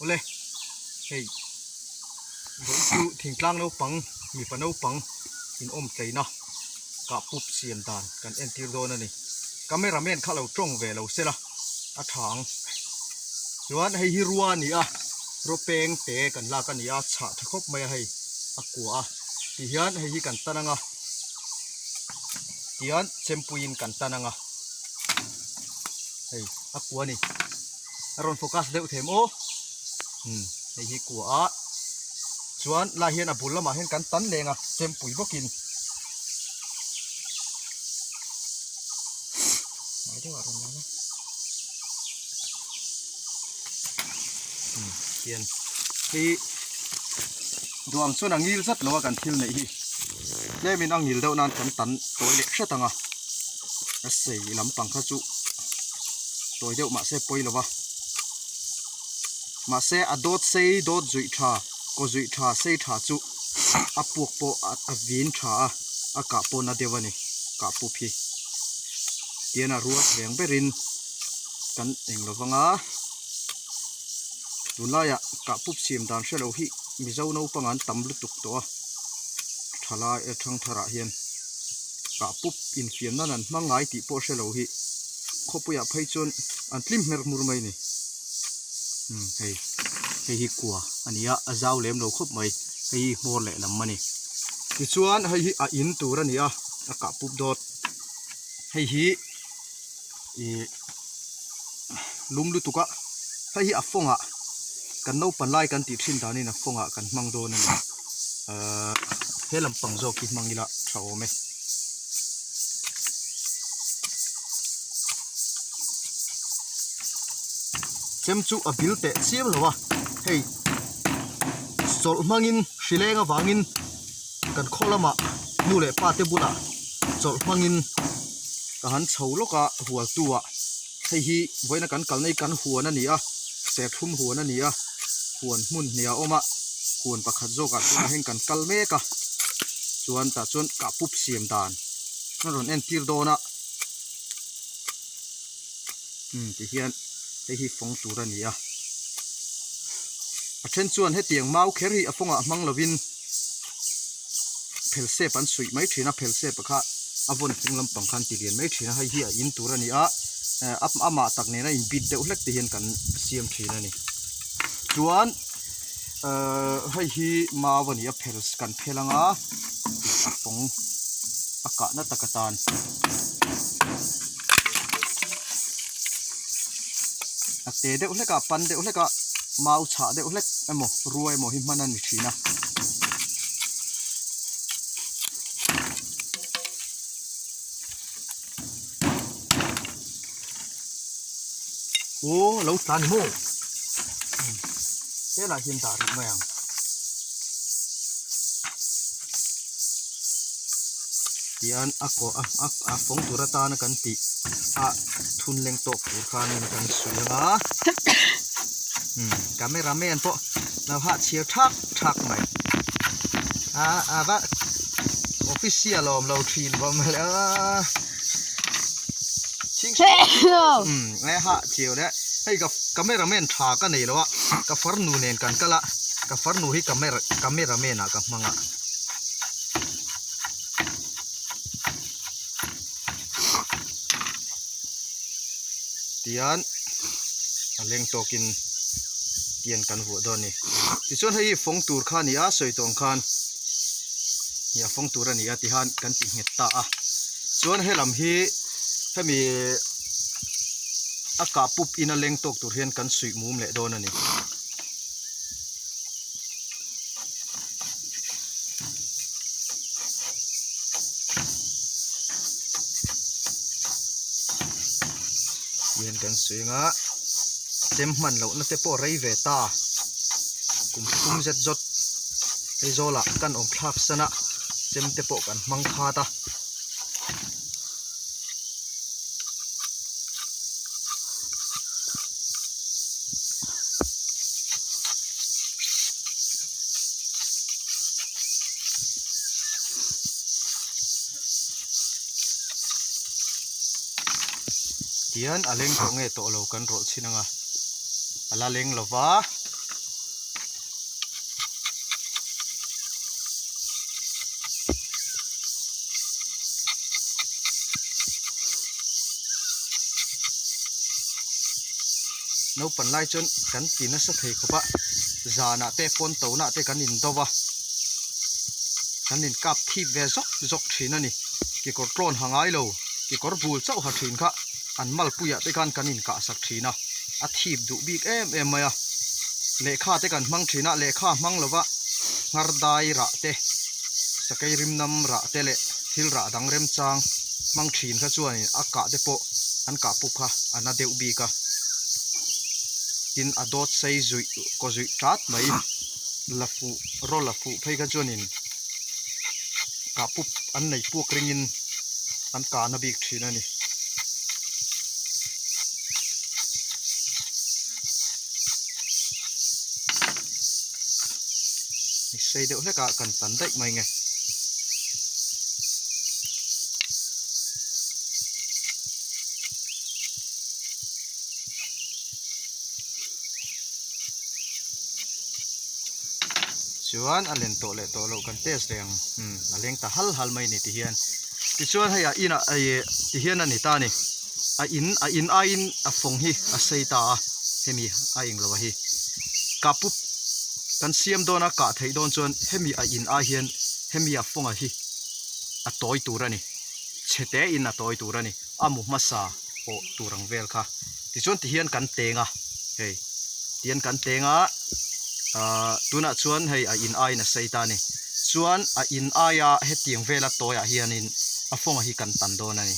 Awle, hei vawi chu thingtlang naupang mipa naupang inawm tleina kah pup siam dan kan entir dawn a ni. Camera man kha lo tawng ve lo sela a tha ang. Chuan hei hi rua a ni a, rua peng te kan lak a ni a, chhah tha khawp mai a hei a kua a. Tihian hei hi kan tan ang a, tihian chempuiin kan tan ang a, hei a kua a ni. A rawn focus deuh them aw umm hei hi kua a chuan lai hian a bul lamah hian kan tan leng a chempui bawkin Mai deuh a rawn lang a. Umm hian hei duang chuan a ngil zat lo a kan thil neih hi tlemin a ngil deuh nan kan tan tawi leh hret ang a a sei lampang kha chu tawi deuh mahse pawi lo va mahse a dawt sei dawt zuih tha kaw zuih tha sei tha chu a puak pawh a vin tha a a kah pawh na deuh a ni kah pup hi tian a rual thleng berin kan eng lo vang a tunlaiah kah pup siam dan hre lo hi mizo naupang an tam lutuk tawh a thalai thangtharah hian. Kah pup infiam nan an hmang ngai tih pawh hre lo hi khawpuiah phei chuan an tlim hmer hmur mai a ni. Umm hei hei hi kua a ni a a zau lem lo khawp mai hei hi hmawr leh lam a ni. Tichuan hei hi a in tur a ni a a kah pup dawt hei hi ih lum lutuk a hei hi a fawngah kan naupang lai kan tih thin danin a fawngah kan hmang dawn a ni. Ahh he lampang zawk hi hmang ila tha awm e. Chem chu a bil teh chiam lo a, hei chawlh hmangin hrileng avangin kan khaw lamah nu leh pa te bulah chawlh hmangin ka han chho lawk a hualtu ah hei hi vawiina kan kalna hi kan huan a ni a serthlum huan a ni a huan hmun hnih a awm a huan pakhat zawkah chuan heng kan kal mek a chuan tah chuan kah pup siam dan a rawn entir dawn a umm ti hian hei hi fawng tur a ni a a then chuan hetiang mau kher hi a fawngah hmang lovin phel sep an suih mai thin a phel sep kha a vawn chung lampang khan ti lian mai thin a hei hi a in tur a ni a eh amah tak nena in bit deuh hlek te hian kan siam thin a ni chuan ehh hei hi mau a ni a phel kan phel anga a fawng a kahna tak atan. A te deuh hlek a pan deuh hlek a mau chhah deuh hlek emaw rua emaw hi hman a ni thin a. Aw lo tla ni maw helai hian dah rih mai ang. Tihian a kawh a a fawng tur atana kan tih a thun leng tawk tur khanin kan suih ang a umm camera man pawh lo hah chhiar thak thak mai a a va official awm lo thin vawm le a umm nge hah chiau le hei ka camera man tha ka nei lo a ka farnu nen kan kal a ka farnu hi camera camera man ah ka hmang a. Tian a leng tawkin tian kan vuah dawn a ni. Tichuan hei hi fawng tur kha a ni a, sawi tawh ang khan hi a fawng tur a ni a tihan kan ti nghet ta a. Chuan helam hi hemi a kah pup in a leng tawk tur hian kan suih mum leh dawn a ni. Tihian kan suing a chem hman lohna te pawh rei ve ta kum thum zet zawt Aizawl ah kan awm thlak san a chem te pawh kan hmang khat a. Tihian a leng tawh nge tawh lo kan rawlh chhin anga a la leng lova. Naupan lai chuan kan ti nasa thei khawp a, zanah te pawn tonah te kan in do va, kan in kap thip ve zawk zawk thin a ni. Kekawr tlawn ha ngai lo, kekawr bul chauh ha thin kha an malpuiah te khan kan in kah sak thin a, a thip duh bik em em mai a. Lehkha te kan hmang thin a, lehkha hmang lova nghar dai rah te, sakei rimnam rah te leh thil rah dang remchang hmang thin kha chuanin a kah te pawh an kah puk kha a na deuh bik a. Tin a dawt sei zuih kaw zuih tat mai la fuh raw la fuh phei kha chuanin kah pup an nei puak ringin an kah na bik thin a ni. Sei deuh hlek a kan tan daih mai nge. Chuan a len tawh leh tawh loh kan test reng umm a leng ta hal hal mai a ni ti hian tichuan hei a inah ih ti hian a ni ta a ni a in a in aiin a fawng hi a sei ta a hemi a englo a hi kapu kan siam dawn a kah theih dawn chuan hemi a in ai hian hemi a fawnga hi a tawi tur a ni chhe te in a tawi tur a ni a mu hmasa pawh tur ang vel kha tichuan tihian kan teng a hei tihian kan teng a ahh tunah chuan hei a in aiin a sei ta a ni chuan a in aia hetiang vela tawiah hianin a fawnga hi kan tan dawn a ni.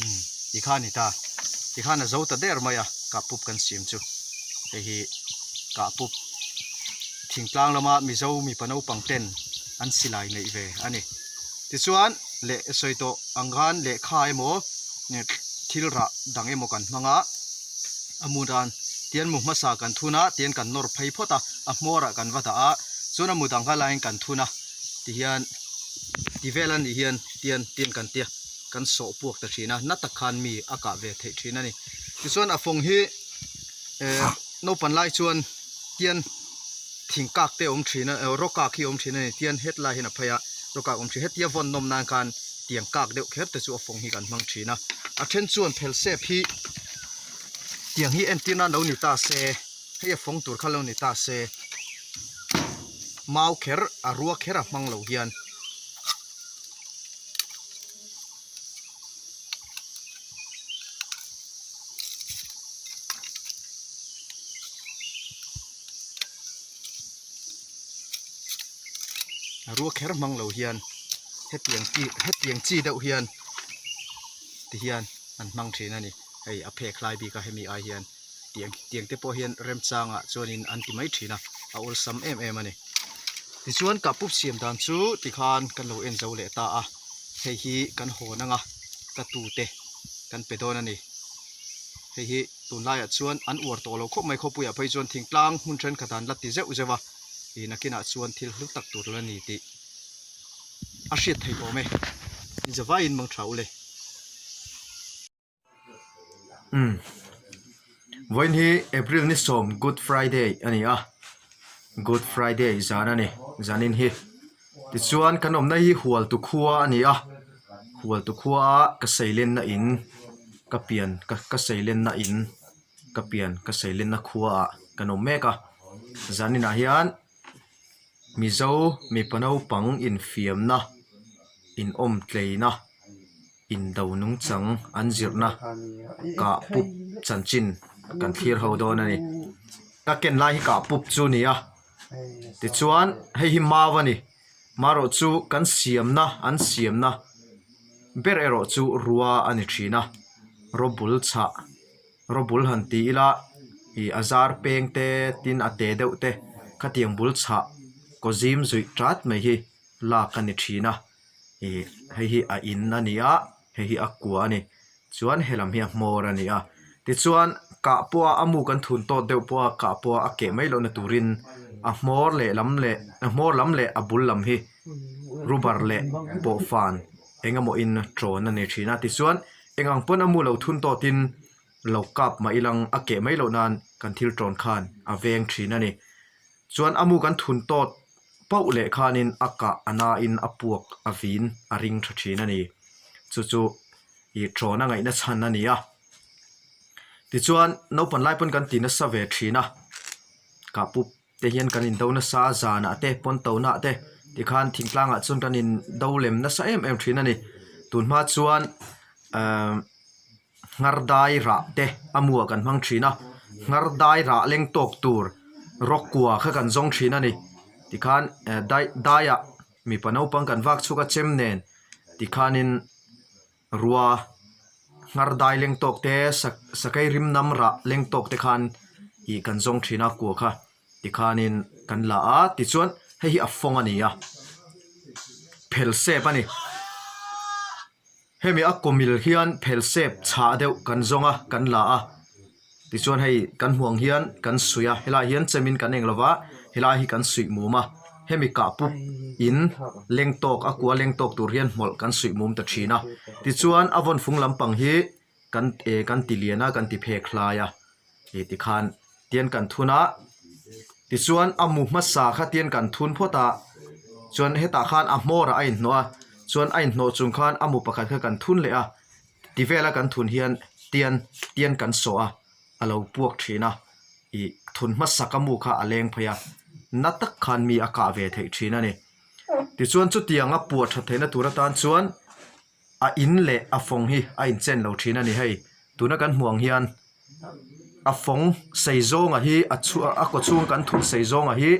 Umm tikha a ni ta tikhan a zo ta der mai a kahpup kan siam chu hei hi kahpup thingtlang lama mizo mipa naupang ten an silai neih ve a ni tichuan leh sawi tawh ang khan lehkha emaw thil rah dang emaw kan hmang a a mu dan tian mu hmasa kan thun a tian kan nawr phei phawt a a hmawrah kan va dah a chuan a mu dang kha laiin kan thun a tihian ti vel a nih hian tian tian kan tia kan sawh puak ta thin a na tak khan mi a kah ve theih thin a ni tichuan a fawng hi eh naupang lai chuan tian thing kak te a awm thin a rawk kak hi a awm thin a ni tian hetlai hian a phei a rawk kak a awm thin hetia vawn nawm nan khan tiang kak deuh kher te chu a fawng hi kan hmang thin a a then chuan phel sep hi tiang hi entir nan lo ni ta se hei a fawng tur kha lo ni ta se mau kher a rua kher a hmang lo hian. A rua kher hmang lo hian hetiang chi hetiang chi deuh hian ti hian an hmang thin a ni hei a phek hlai bik a hemi ai hian tiang tiang te pawh hian remchangah chuanin an ti mai thin a a awlsam em em a ni tichuan kahpup siam dan chu tikhan kan lo en zo leh ta a hei hi kan hawn anga ka tute kan pe dawn a ni. Hei hi tunlaiah chuan an uar tawh lo khawp mai khawpuiah phei chuan thingtlang hmun thenkhat an la ti zeuh zeuh a, ih nakinah chuan thil hlu tak tur la ni tih a hriat theih awm e. Inzavaiin mang tha ule. Umm vawiin hi April ni sawm Good Friday a ni a, Good Friday zan a ni zanin hi. Tichuan kan awmna hi Hualtu khua a ni a, Hualtu khua a ka seilenna in ka pian ka ka seilenna in ka pian ka seilenna khua ah kan awm mek a, zaninah hian Mizo mipa naupang infiamna inawmtleina indo nungchang an zirna kah pup chanchin kan thlir ho dawn a ni. Ka ken lai hi kah pup chu a ni a. Tichuan hei hi mau a ni marawh chu kan siamna an siamna ber erawh chu rua a ni thin a rawbul chhah rawbul han ti ila ih a zar peng te tin a te deuh te khatiang bul chhah kaw zim zuih tat mai hi lak a ni thin a ih hei hi a in a ni a hei hi a kua a ni. Chuan helam hi a hmawr a ni a, tichuan kah pawha a mu kan thun tawt deuh pawha kah pawha a keh mai lohna turin a hmawr leh lam leh a hmawr lam leh a bul lam hi rubber leh pawhfan eng emaw in tawn a ni thin a, tichuan. Eng ang pawn a mu lo thun tawtin lo kap mah ilang a keh mai loh nan kan thil tawn khan a veng thin a ni. Chuan a mu kan thun tawt pauh leh khanin a kah a nain a puak a vin a ring tha thin a ni. Chu chu ih tawn a ngaihna chhan a ni a. Tichuan naupang lai pawn kan ti nasa ve thin a, kah pup te hian kan indo nasa a zanah te pawn tohna te tikhan thingtlangah chuan kan indo lem nasa em em thin a ni. Tunhma chuan ahh nghar dai rah te a muah kan hmang thin a, nghar dai rah leng tawk tur rawk kua kha kan zawng thin a ni. Tikhan dai daiah mipa naupang kan vak chhuak a chem nen tikhanin. Rua nghar dai leng tawk te sakei rim nam rah leng tawk te khan ih kan zawng thin a kua kha tikhanin kan la a tichuan hei hi a fawng a ni a phel sep a ni hemi a kawmil hian phel sep chhah deuh kan zawng a kan la a. Tichuan hei kan hmuh ang hian kan suih a, helaiah hian chemin kan eng lova, helai hi kan suih mum a, hemi kah pup in leng tawk a kua leng tawk tur hian hmawlh kan suih mum ta thin a. Tichuan a vawn fung lampang hi kan eh kan ti lian a, kan ti phek hlai a, ih tikhan tian kan thun a, tichuan a mu hmasa kha tian kan thun phawt a, chuan hetah khan a hmawrah a inhnawh a, chuan a inhnawh chung khan a mu pakhat kha kan thun leh a. Ti vela kan thun hian tian tian kan sawh a, a lo puak thin a, ih thun hmasak a mu kha a leng phei a, na tak khan mi a kah ve theih thin a ni. Tichuan chutiang a puah that theihna tur atan chuan a in leh a fawng hi a inchen lo thin a ni hei. Tuna kan hmuh ang hian a fawng sei zawnga hi a chhuah a kaw chhunga kan thun sei zawnga hi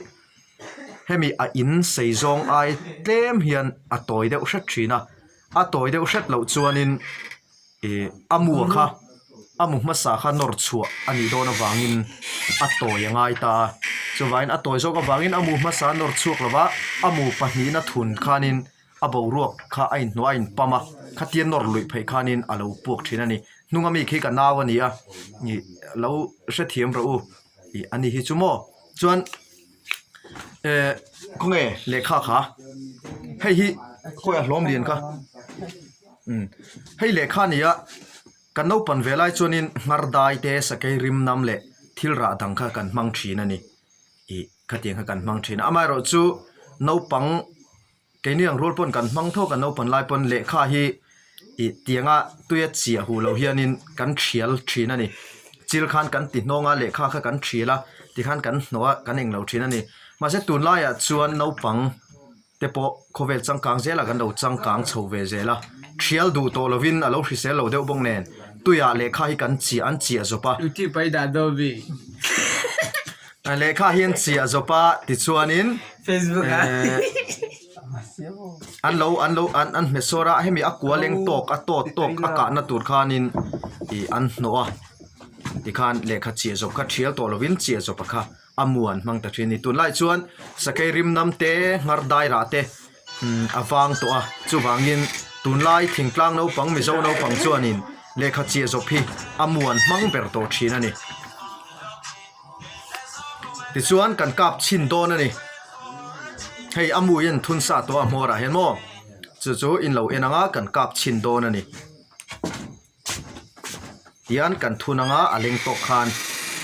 hemi a in sei zawng ai tlem hian a tawi deuh hret thin a. A tawi deuh hret loh chuanin ih a mu kha a mu hmasa kha nawr chhuah a nih dawn avangin a tawi a ngai ta a, chuvangin a tawi zawk avangin a mu hmasa nawr chhuak lova a mu pahnihna thun khanin a boruak kha a inhnuai a inpam a, khatia nawr luih pheih khanin a lo puak thin a ni. Hnunga mi khi ka nau a ni a, ih lo hrethiam rawh u ih a ni hi chu maw chuan. Eh khawnge lehkha kha hei hi khawi a hlawm lian kha umm hei lehkha a ni a kan naupang ve lai chuanin nghar dai te sakei rim nam leh thil rah dang kha kan hmang thin a ni ih khatiang kha kan hmang thin a amaherawhchu naupang. Keini ang rual pawn kan hmang thawk a naupan lai pawn lehkha hi ih tianga tuia chiah huh loh hianin kan thial thin a ni. Chil khan kan ti hnawng a lehkha kha kan thial a tikhan kan hnawh a kan englo thin a ni. Mahse tunlaiah chuan naupang te pawh khawvel changkang zelah kan lo changkang chho ve zel a, thial duh tawh lovin a lo hrisel lo deuh bawk nen tuiah lehkha hi kan chiah an chiah zawp a. Lehkha hi an chiah zawp a tichuanin Facebook ah an lo an lo an an hmet sawr a hemi a kua leng tawk a tawt tawk a kahna tur khanin ih an hnawh a tikhan lehkha chiah zawp kha thial tawh lovin chiah zawp a kha a mu an hmang ta thin a ni tunlai chuan sakei rim nam te nghar dai rah te umm a vang tawh a chuvangin tunlai thingtlang naupang mizo naupang chuanin lehkha chiah zawp hi a mu an hmang ber tawh thin a ni. Tichuan kan kap chhin dawn a ni. Hei a mu hian thun sa tawh a hmawr ah hian maw chu chu in lo en anga kan kap chhin dawn a ni. Tian kan thun anga a leng tawk khan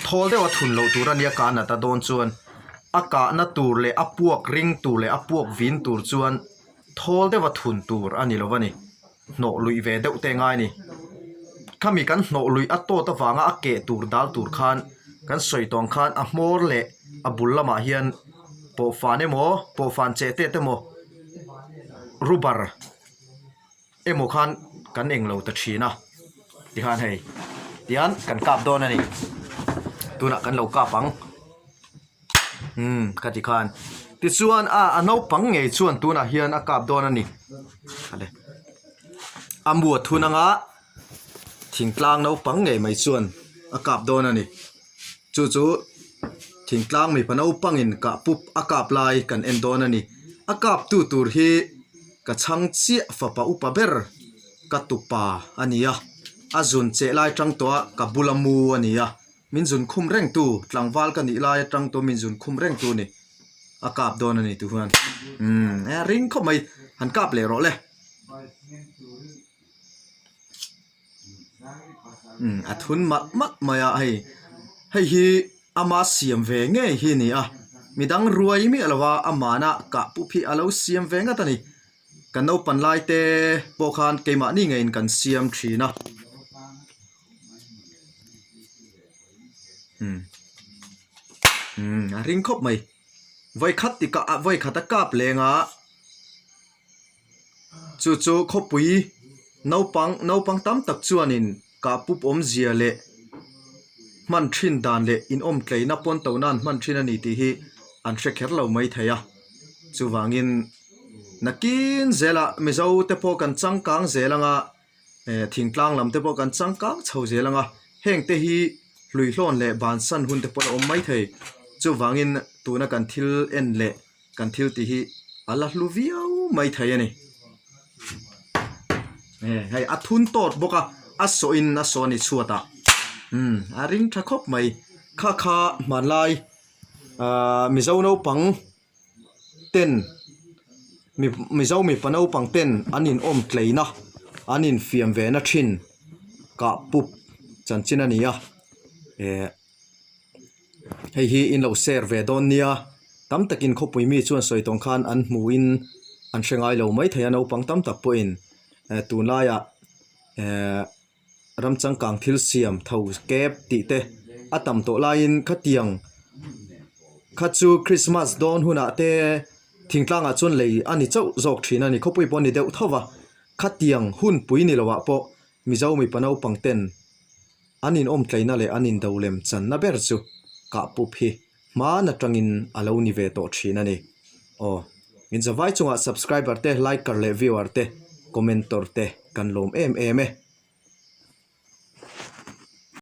thawl deuh a thun loh tur a nia kah nat a dawn chuan a kahna tur leh a puak ring tur leh a puak vin tur chuan thawl deuh a thun tur a ni lo a ni. Hnawh luih ve deuh te ngai a ni. Khami kan hnawh luih a tawt avanga a keh tur dal tur khan kan sawi tawng khan a hmawr leh a bul lamah hian pawhfan emaw pawhfan cheh tet emaw rubber emaw khan kan eng lo ta thin a tikhan hei tian kan kap dawn a ni tunah kan lo kap ang. Umm ka ti khan tichuan a a naupang ngei chuan tunah hian a kap dawn a ni a mu a thun anga thingtlang naupang ngei mai chuan a kap dawn a ni chu chu thingtlang mipa naupangin kah pup a kap lai kan en dawn a ni a kap tu tur hi ka chhang chiah fapa upa ber ka tupa a ni a a zun cheh lai tang tawh a ka bula mu a ni a. Min zun khum reng tu, tlangval ka nih lai atang tawh min zun khum reng tu ni. A kap dawn a ni tu hian. Umm e ring khawp mai, han kap leh rawh le. Umm a thun malh malh mai a hei hei hi ama siam ve ngei hi a ni a midang ruai miah lo a amahna kah pup hi a lo siam ve ngat a ni kan naupan lai te pawh khan keimahni ngeiin kan siam thin a umm umm a ring khawp mai vawikhat tikah vawikhat a kap leng a. Chu chu khawpui naupang naupang tam tak chuanin kahpup awmzia leh hman thin dan leh inawm tleina pawn to nan hman thin a ni tih hi an hre kher lo mai thei a. Chuvangin nakin zelah Mizo te pawh kan changkang zel anga eh thingtlang lam te pawh kan changkang chho zel anga heng te hi hluihlawn leh bansan hun te pawh a awm mai thei. Chuvangin tuna kan thil en leh. Kan thil tih hi a la hlu viau mai thei a ni. Hei a thun tawt bawk a, a sawh in a sawh a ni chhuat ah. Umm a ring tha khawp mai. Kha kha hmanlai ahh Mizo naupang ten Mizo mipa naupang ten an in awm tleina an in fiam ve na thin kah pup chanchin a ni a eh. Hei hi in lo share ve dawn nia, tam takin khawpui mi chuan sawi tawng khan an hmuhin an hre ngai lo mai thei a, naupang tam tak pawhin eh tunlaiah eh ram changkang thil siam tho kep tih te a tam tawh laiin khatiang kha chu Christmas dawn hunah te thingtlangah chuan lei a ni chauh zawk thin a ni, khawpui pawh a ni deuh tho va, khatiang hunpui ni loah pawh Mizo mipa naupang ten. An inawm tleina leh an indo lem channa ber chu kahpup hi hman atangin a lo ni ve tawh thin a ni. Aw, min zavai chungah subscriber te, liker leh viewer te, commentor te kan lawm em em e.